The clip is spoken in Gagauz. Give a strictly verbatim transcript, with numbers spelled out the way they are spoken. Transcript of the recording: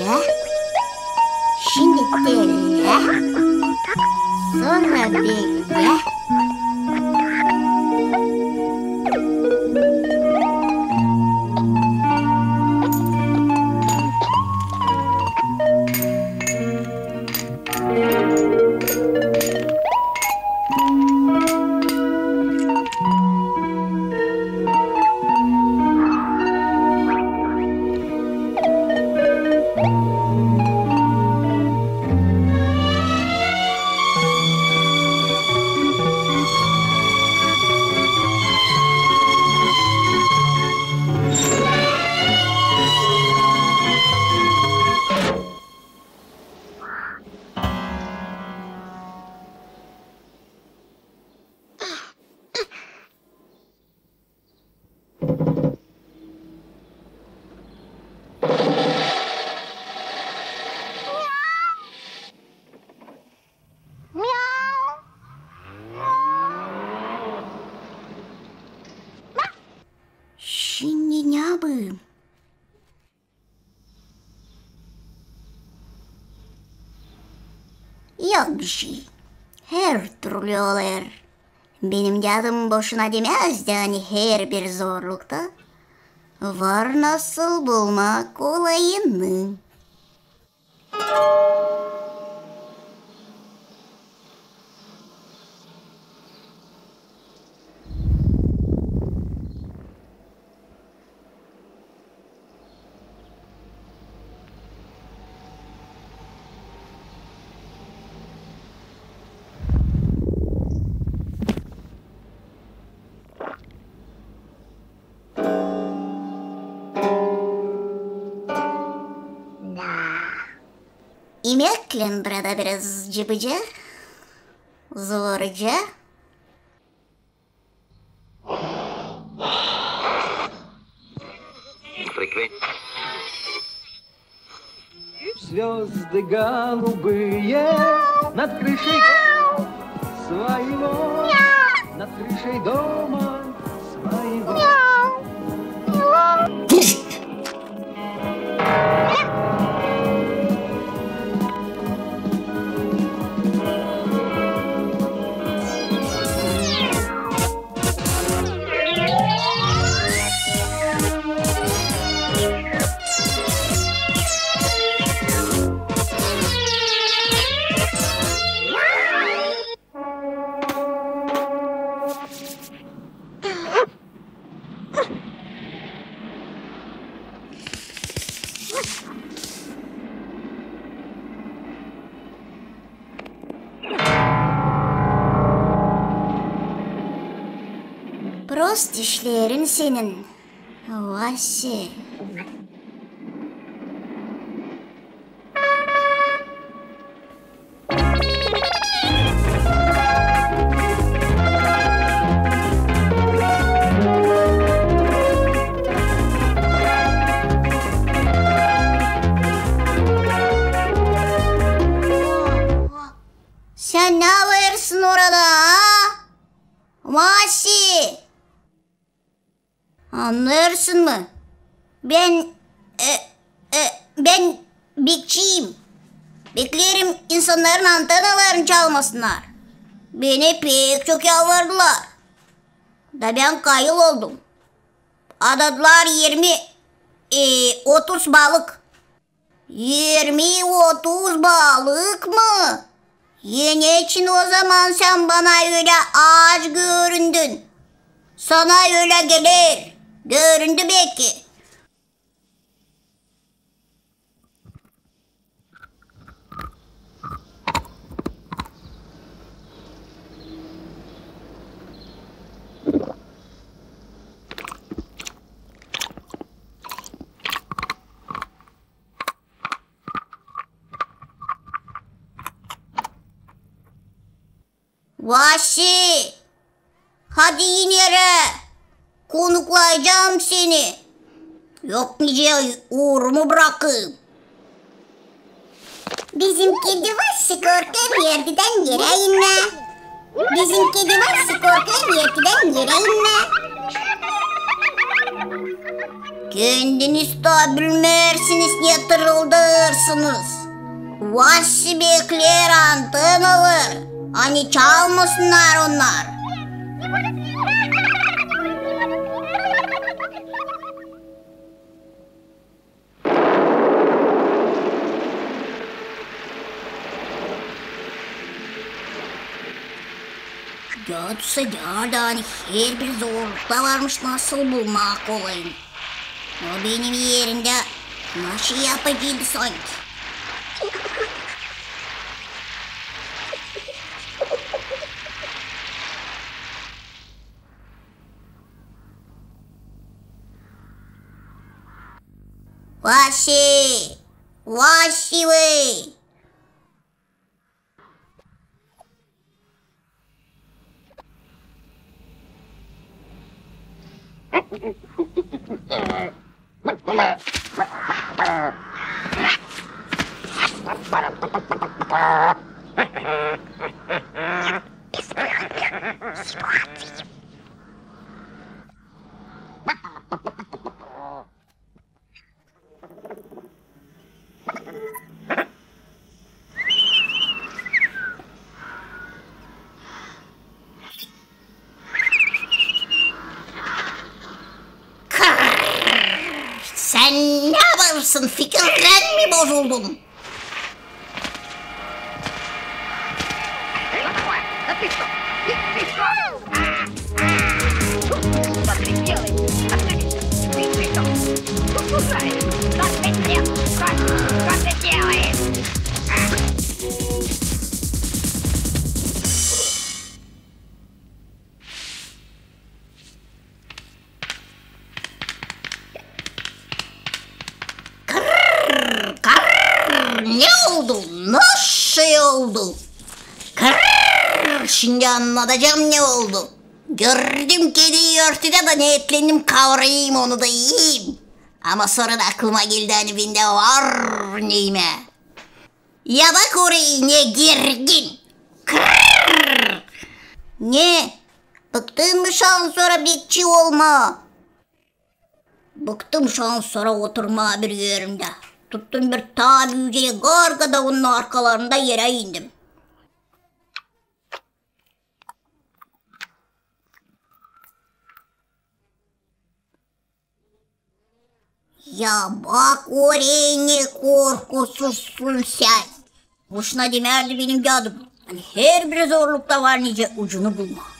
Şindi telle, sora belle. Şindi ne yapayım? Yok bişey. Hertürlü olêr. Benim dädum boşuna demäzdi, ani herbir zorlukta var nasıl bulmak kolayını. İmeklän burada biraz cıbıca, zorca. Звёзды голубые над крышей своего, над крышей дома своего. Prost işlerin senin, Vase. Sän ne yapêrsın orada, a? Vase! Annêêrsın mı? Bän, e, e, bän bekçiyim. Bekleerim, insannarın antenalarını çalmasınnar. Beni pek çok yalvardılar. Da bän kayıl oldum. Adadılar irmi, e, otuz balık. İrmi, otuz balık mı? E, neçin ozaman sän bana ölä aç göründün? Sana ölä geler göründü beki. Vase, hadi in erä, konuklayacam seni. Yok nicä uurumu brakayım. Bizim kedi Vase korkêr erdän erä inmää. Bizim kedi Vase korkêr erdän erä inmää. Kendiniz dä bilmeersiniz, ne tırıldêrsınız. Vassi bekleer, antın alêr, ani çalmasınnar onnar. Gördüsä, gördü, ani herbir zorlukta varmış nasıl bulmaa kolayını. O benim erimdä naşey yapaceydı sanki. Vassi! Vassi bey! Kırr! Sän ne yapêrsın? Fikirlän mi bozuldun? Kırr, kırr, ne oldu? Naşey oldu? Kırr, şindi annadacam ne oldu. Gördüm kediyi örtüdä da neetlendim kavrayım onu da iyeyim. Ama sora da aklıma geldi, ani bendä var ne imää. Ya bak orayı, ne gergin. Kırr! Ne? Bıktın mı şansora bekçi olmaa? Bıktım şansora oturmaa bir erimdä. Tuttum bir taa büücä garga da onun arkalarında erä indim. Ya bak orayı, ne korkusuzsun sän. Boşuna demärdi benim dadım, ani herbir zorlukta var nicä ucunu bulmaa.